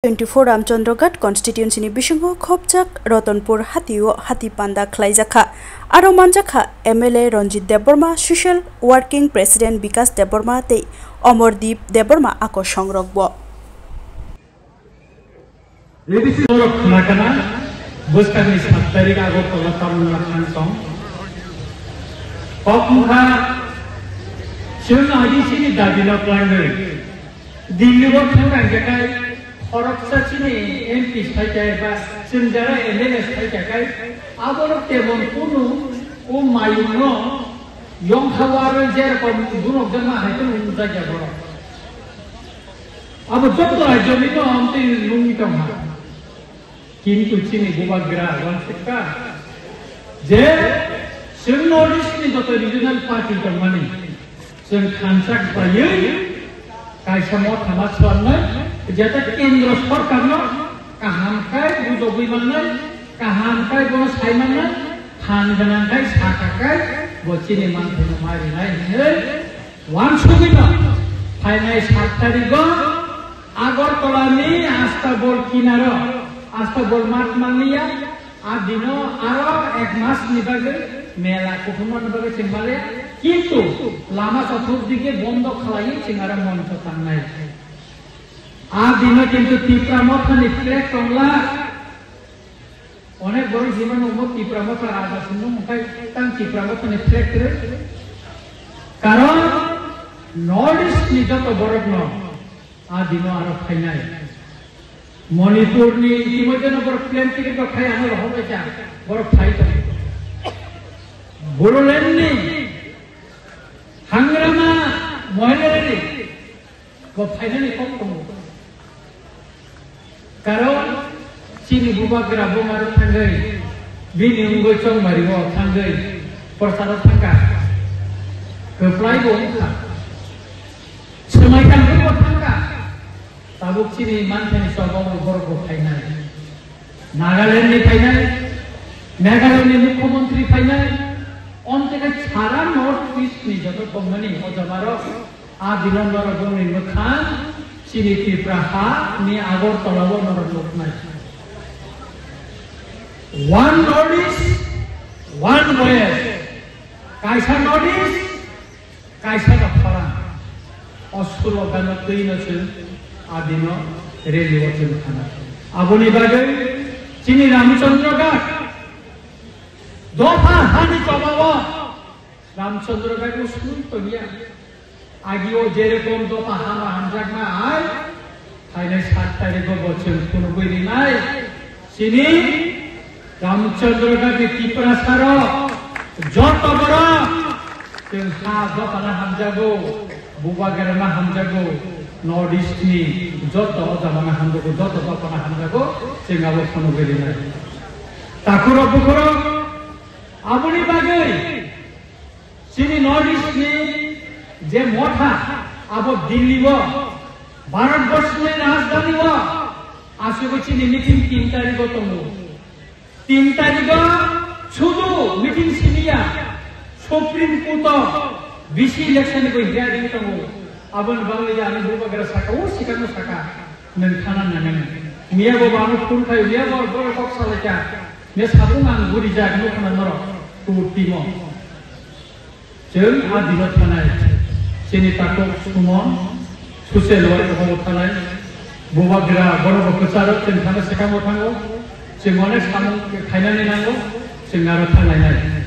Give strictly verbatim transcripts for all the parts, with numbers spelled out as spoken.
twenty-four Ramchandra Ghat constituency ni bisingo khopjak Ratanpur hatio hati panda khlaijakha. Aro manjakha M L A Ranjit Debbarma, Social Working President Bikas Debbarma tei Omordeep Debbarma ako songrokbo. A D C borok khna kana bwskangni sat tarik Agartala Tarunala thang tong. Kok wngkha chwng A D C ni dabi no twlangwi Delhi o thang rang jekai khoroksa chini M P sai kai ba chwng jara M L A sai kai abono temon kunu o mayung no yong kha warwi jerokom gunok jama hai tong wng jakya borok. Abo joto rajyoni no amtwi nungwi tongkha. Kintu chini bubagra uansukha je chwng North East ni joto regional party tongmani chwng thansa khlaiwi kaisa motha ma swlamnai, jeta kendro sorkarno kaham khe bujogwi mannai, kaham khe bono sai mannai, phan gwnang khe sakha khe bo chini manthai no ma rinai hinwi Wansugwino phainai sat tarigo Agartala ni Astabol kinaro, Astabol mat manliya, a dino aro ek mas ni bagwi mela kuthumani bagwi chwng maliya, kintu lama chothok dige bondo khlaiwi chwng aro moncho tangnai. A dino kintu Tipra Mothani flag tongla. Onek borok himano omo Tipra Motha raja swngo mungkai tang Tipra Mothani flag kwrwi. Karon North East ni joto borokno a dino aro phainai. Manipur ni itimoidheno borok plane ticket rok khai ano rohor bai kha borok phai tong. Bodoland ni Hangrama Mohila Rally Bo phainani kok tongo. Karon chini bubagra bumaro thangwi bini wngwi chongmari o thangwi procharo thangkha. Kwplai bo wngkha. Swmai tangwi bo thangkha. Tabuk chini manthani choba bo borok bo phainai. Nagaland ni phainai, Meghalaya ni Mukhyamantri phainai, onteke sara North East ni joto tongmani o jaga rok a dino norok bongni mwkhang chini Tripura ha ni Agartala o norok nuknai. One North East, one voice. Kaisa North East, Kaisa no khorang, o slogan no twi no chwng a dino rally o chwng thana. Aboni bagwi chini Ramchandra Ghat dopha hani choba o Ramchandra Ghat o swi tongya. Agi o jerokom dopha hama hamjakma hai Phainai sat tarikgo bo chwng phunugwi rinai. Chini Ramchandra Gandhi Tiprasa rok joto borok chwng ha dophano hamjago, bubagrano hamjago, North East ni joto o jagano hamjago, joto dophano hamjago, chwng abo phunugwi rinai. Takhurok bukhurok aboni bagwi Chini North East ni je motha, abo Delhi o, Bharat Borsh ni rajdhani o, aswk chini meeting tin tarikh o tongo. Tin tarikh o sudu meeting simiya, Supreme Court o B C election ni bo hearing tongo. Aboni bagwi ani bubagra saka, o sikano saka, nwng thana nangnai. Miya bo ano phone khai, miya bo borok kok salaikha. Miya sabung ang guri jak, nukna norok, tu timo. Chwng a dino thanai, chini takhuk Suman, Social Work o thanai, bubagra borok bo kwcharo chwng thangna swkango thango, chwng onek samung khainani nango, chwng aro thanglainai.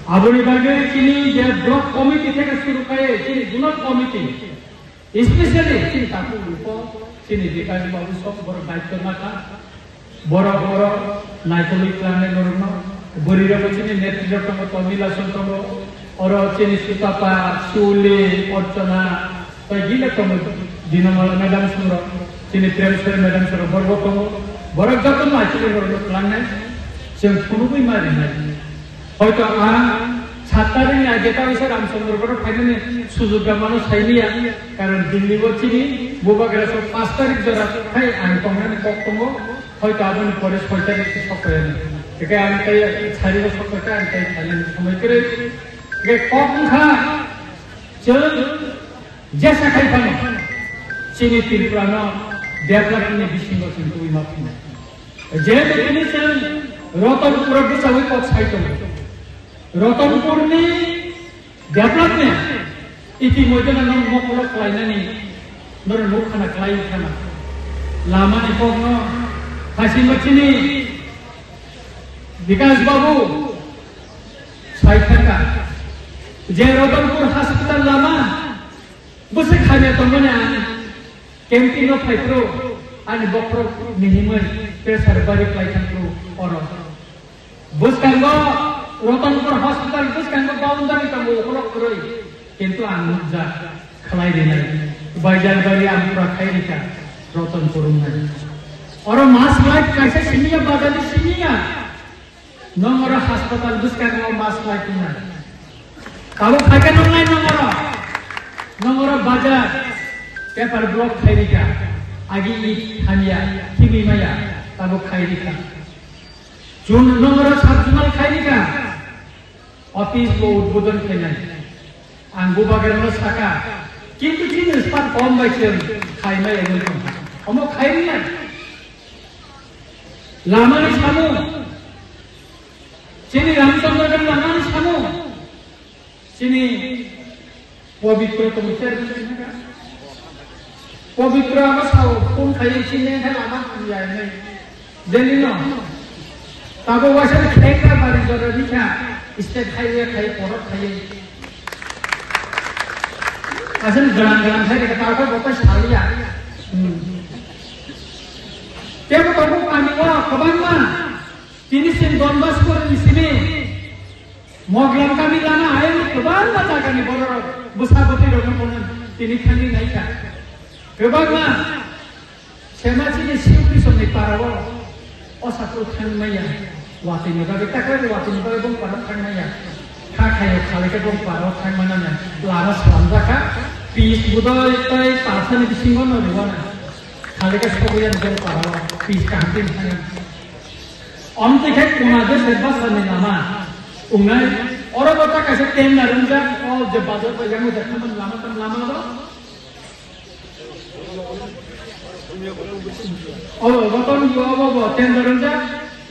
Aboni bagwi chini je block committee theke suru khai, chini zonal committee, Especially chini takhuk luko, chini Bikas babu sok borok daityo nakha. Borok oro naikolwi klangnai norokno. Bwrwi rokbo chini netri rok tongo, Tomila song tongo. Oro chini Sutapa, Suli, Orchona, tei gila tongo. Dinomola madam songrok, chini Premswari madam songrok borok tongo. Borok joto naikolwi norokno klangnai. Chwng phunugwi ma rinai. Hoito ang sat tarikni age ta bisa Ramchandra Ghat phainani sujug rwmano sailiya, karon Delhi o chini bubagra sok pash tarik jora khai ang tongnani kok tongo, hoito aboni pore soi tarik se sok phaiyani. Tei ang tei sari o sok phaikha, ang tei phainani somoi kwrwi. Tei kok wngkha chwng Jesa khai phano chini Tripura no Development ni bisingo chwng tubui ma phunai. Je tini chwng Ratanpur o bwchaui kok sai tongo. Ratanpur ni development itimoidhe no mokolo khlainani norok nuk khana khlai khana. Lama ni kok no haisingma chini Bikash Babu sai thangkha je Ratanpur hospital lama bwswk hamya tongmani ang campaign no phai phuru ani bokhorok mihimwi pressure bari khlai thang phuru oro. Bwskango Ratanpur hospital bwskango boundary tongo ukolok kwrwi, kintu ang nukjak khlai rinai. Baijalbari ang pura khai rikha Ratanpur wngnai. Oro mass light kaisa simiya, bajani simiya. Nong oro hospital bwskango mass light wngnai. Tabuk phaikhe nongnai nong oro. Nong oro bajar paper block khai rikha. Agi it hamya, khimi maya, tabuk khai rikha. Chun nong oro sub zonal khai rikha. Office bo udbodon khainai. Ang bubagrano saka. Kintu chini span kom bai se khaimai wngwi tongkha. Omo khai rikha. Lamani samung. Chini Ramchandra lamani samung. Chini Pabitra tong ser. Pabitra abo sao phone khai chini khe lama ya nai. Delhi no. Tabo waisa khekra bari jora rikha. State highway khai porok khai. Asal galang galang khai ka ta ko bokai saliya. Hmm. Tebo tabo kami wa kabang ma. Tini sin Don Bosco ni simi. Moglam kami lama ayang kwbangma jagani bororok bwsa bwtwi rokno bono tini thangwi naikha. Kwbangma sema chini Sri Krishna ni parao o saku thangmaya. Watwi ni bagwi takra watwi ni bagwi bong parao thangmaya. Kha khayo khalike bong parao thangmana na lama slamjakha. Pis budai tai tasani bisingo no riwana. Khalike sogoyan bong parao pis kaham tin thangmaya. Omtwi khe kuna je se bwsani lama wngnai, oro bo ta kaisa tender wngjak, o je bazar bai yang ujak khamani lama tam lama bo. O bo ton bo bo bo tender wngjak,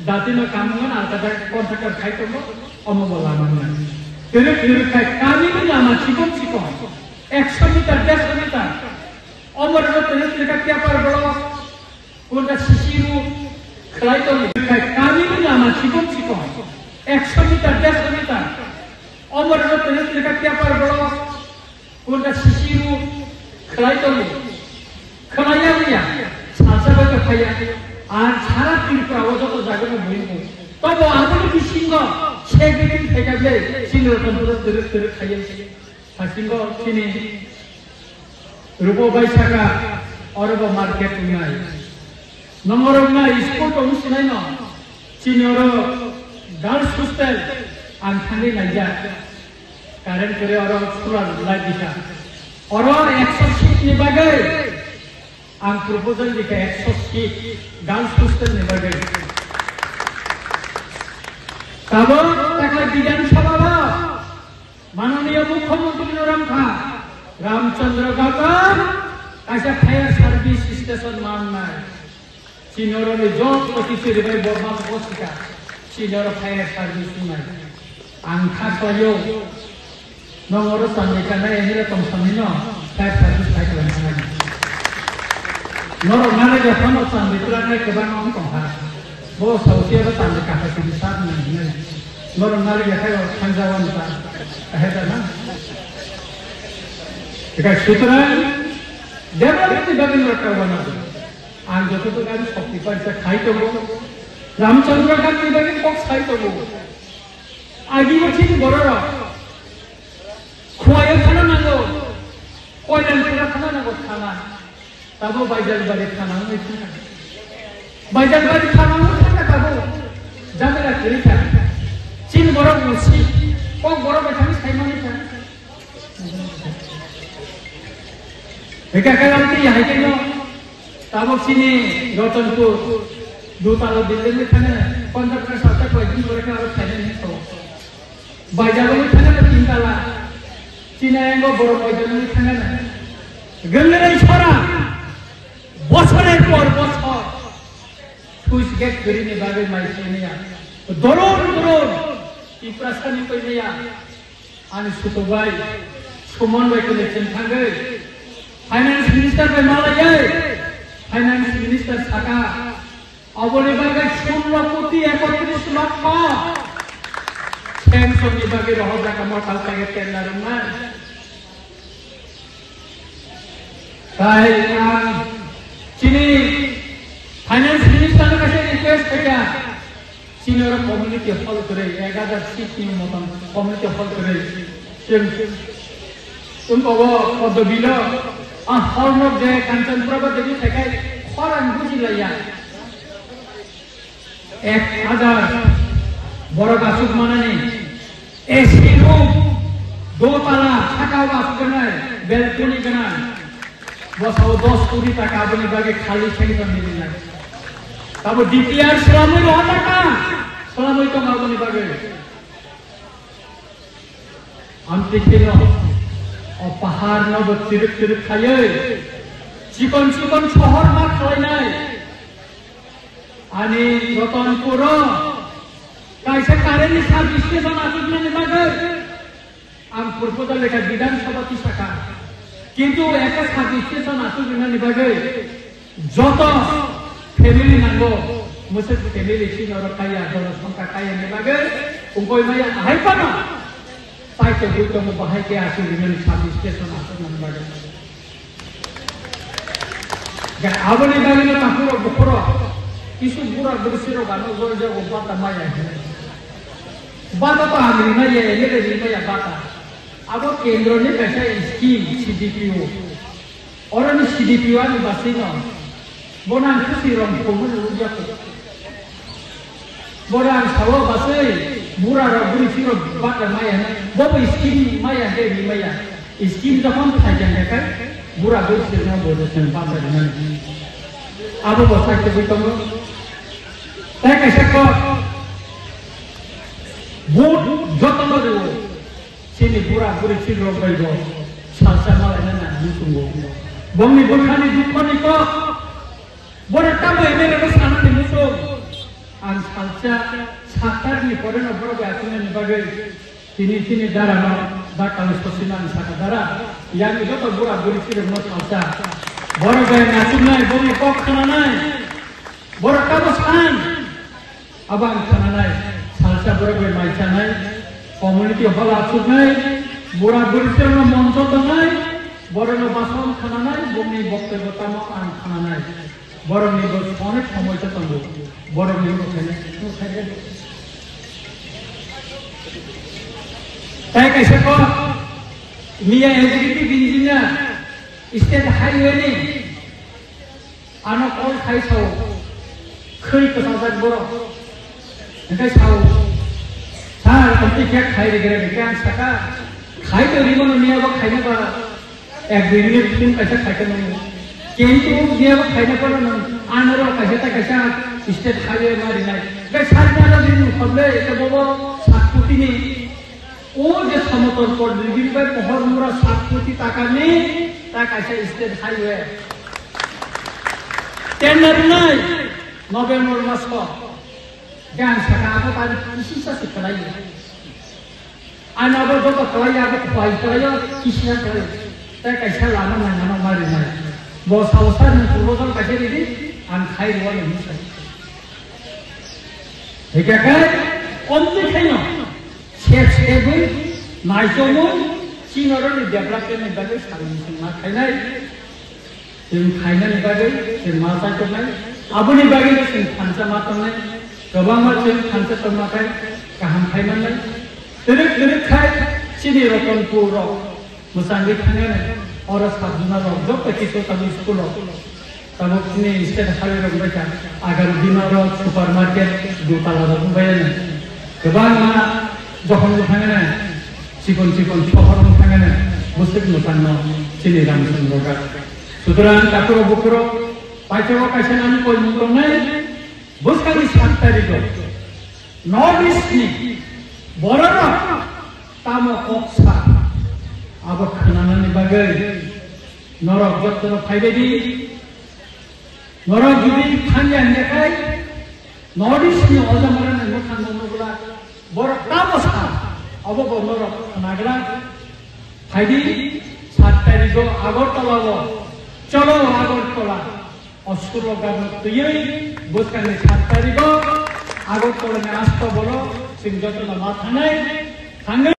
dati no kam wngan alkata contractor khai tongo, omo bo lama wngnai. Twrwk twrwk khai kami ni lama chikon chikon, ekso meter, derso meter, omo rwno twrwk twrwk khai paper block, Kunta sisiru khlai tongo. Kami ni lama chikon chikon. Ekso meter, derso meter. Omor no tene tene ka paper block. Kunta sisiru khlai tongo. Khlai ya ya. Salsa ba ka phaya. Ar sara Tripura o joto jaga no buingo. Tobo amoni bisingo segregate khaika ble. Sino tongo tere tere khaya. Hasingo chini rupo bai saka oro bo market wngnai. Nongorok na school tong sinai no. Chini oro girls hostel ang thangwi naijak. Current kore oro solar light dikha. Oro ekso seat ni bagwi ang proposal dikha ekso seat girls hostel ni bagwi. Tabok takla Bidhan Sabha o Mananiya Mukhyamantri no rang kha, Ramchandra Gaga kaisa fire service station mangnai. Chini oro ni joto kichiri bai bo mas bosika. Chini oro fire service wngnai. Ang kha khlaio. Nong oro chandi kanai emira tong sani no fire service khai khlai nai. Norok nare ja phano chandi klanai kwbang wng tong kha. Bo sausi oro chandi kaka chini sat nai hinai. Norok nari ya khayo thangjawan ta. Aheda na. Eka sutra. Development ni bagwi norok kaiwa na. Ang joto to gari shokti paisa khai tongo. Ramchandra Gandhi bagwi kok sai tongo. Agi mo chini bororo. Khuayo thana nango. Koilan thana nango thana. Tabo Baidal bari thana wngwi thangkha. Baidal bari thana wngwi thangkha tabo. Jamela kwrwi kha. Chini borok ni si. Kok borok bai thangwi saimani kha. Hika khe lamti hai khe no. Tabok chini Ratanpur. Dutala building ni thangna. Contractor sa tak bai jin borok khe aro thainani to. Baijagwi thangna tin tala. Chini ayang borok baijagwi thangna. Gwngnai sora. Bosorer por bosor sluice gate kwrwini bagwi mai siniya. Doron doron Tiprasani koimaya. Ani sutubai Sumon bai kele chengthangwi Finance Minister bai malaiwi Finance Minister saka, aboni bagwi sullo koti ekotris lokho sanction ni bagwi rohorjak, amo tal paikha tender wngmani. Tai ang chini Finance Minister no kaisa request khaikha, chini oro community hall kwrwi, ek hajar seat ni motom community hall kwrwi. Chwng chwng kobo Poddo Bilo a hall no je Kanchanpura ba debi thaikai khorang bujilaiya. Ek hajar borok aswk manani A C room, dotala, sakao aswk gwnai, balcony gwnang. Bosao dos koti taka aboni bagwi khali sanction ni rinai. Tabo D P R swlamwi rohor taka swlamwi tongo aboni bagwi. Amtwi kheno o pahar no bo chirwk chirwk khaiwi chikon chikon sohor ma khlainai. Ani Ratanpur o kaisa current ni sub station achuknani bagwi ang proposal lekha Bidhan Sabha tisakha. Kintu ekha sub station achuknani bagwi joto family nango, mwswk family chini oro kaya, jonosongkha kaya ni bagwi wngwi maya ahai phano. Paito bui tongo bahai khe achuk rinani sub station achuknani bagwi. Ga aboni bagwi no takhurok bukhurok kisu bura bwsirok ano jol jago bata maya hino. Bata to ang rimaya, M L A rimaya bata. Abo kendro ni kaisa scheme C D P O. Oro ni C D P O ani basai no. Bono ang khasi rong phulmani rwngya kho. Bono ang sao basai bura rok buri phiro bata maya hino. Bobo scheme maya hino rimaya. Scheme jokhon phaikha hwnkhe bura bwswkno bo joto bachai rwnani. Abo bo sakhe bui tongo. Tai kaisa kok vote jotono rwo. Chini bura buri chini rok bai bo salsa malaina nang muchungo. Bongni bwkhani dukhoni kok. Borok tamo M L A no sanani muchung. Ang salsa satarni poreno borok bai achuknani bagwi tini chini dara no dakal sosinani saka dara. Yang joto bura buri chirokno salsa. Borok bai achuknai, borokni kok khnanai. Borok tamo san. Abo ang khnanai. Salsa borok bai mai chanai. Community hall achuknai. Bura buri chirokno moncho tongnai. Borokno basom khnanai. Bongni boktobyo tamo ang khnanai. Borokni bo onek somoi se tongo. Borokni bo khaina. Tai kaisa ko miya executive engineer state highway ni ano call khai sao. Khwi kwchajak borok. Hingke sao. Sir, amtwi khe khai rigre hingke ang saka. Khai to rimo no miya bo khaina ba. Ek dui minute film kaisa khaikha nung. Kintu niya bo khaina phano nung. Anoro kaisa ta kaisa state highway ma rinai. Bai sar ma ro din khoble ete bobo sakputini. O je samotol por din bai pohor mura sakputi takani ta kaisa state highway. Tender nai November maso. Gan saka abo tari kisi sa se kalai. Ano abo joto kwlai ya, abo khwlai kwlai o, kisi ya kwlai o. Tai kaisa lama nang ano mari nai. Bo sao sar ni proposal kaisa ridi, ang khai rwa ni hinsa. Hika kai, omtwi khaino. Sep sebui, naichomui, chini oro ni development ni bagwi salai ni sing ma khainai. Chwng khainani bagwi chwng ma chaitornai, aboni bagwi chwng thansa ma tongnai, kwbangma chwng thansa tongma khai kaham khai mannai. Twrwk twrwk khai chini Ratanpur rok mwchangwi thangnani, oro sub zonal rok joto kisu tabuk school rok. Tabuk chini state highway rok wngkha Agarudina rok, supermarket, dutala rok wngkha. Kwbangma jokhon thangnani, chikon chikon sohor thangnani, bwswk mwchangno chini Ramchandra rok. Sutrang takhurok bukhurok paithakgo kaisa nani koimung tongnai, bwskangni sat tarikgo North East ni bororok tamo kok sa abo khwnanani bagwi norok jottono phaibaidi. Norok jodi thangya hingkhe khai, North East ni ojamarani mwkhang nukla, borok tamo sa, abo bo norok khnagra. Phaidi, sat tarikh o Agartala o, cholo Agartala, o school o gabna twiwi, bwskangni sat tarikh o Agartala ni astobolo, chwng jotono ma thangnai, thangnai.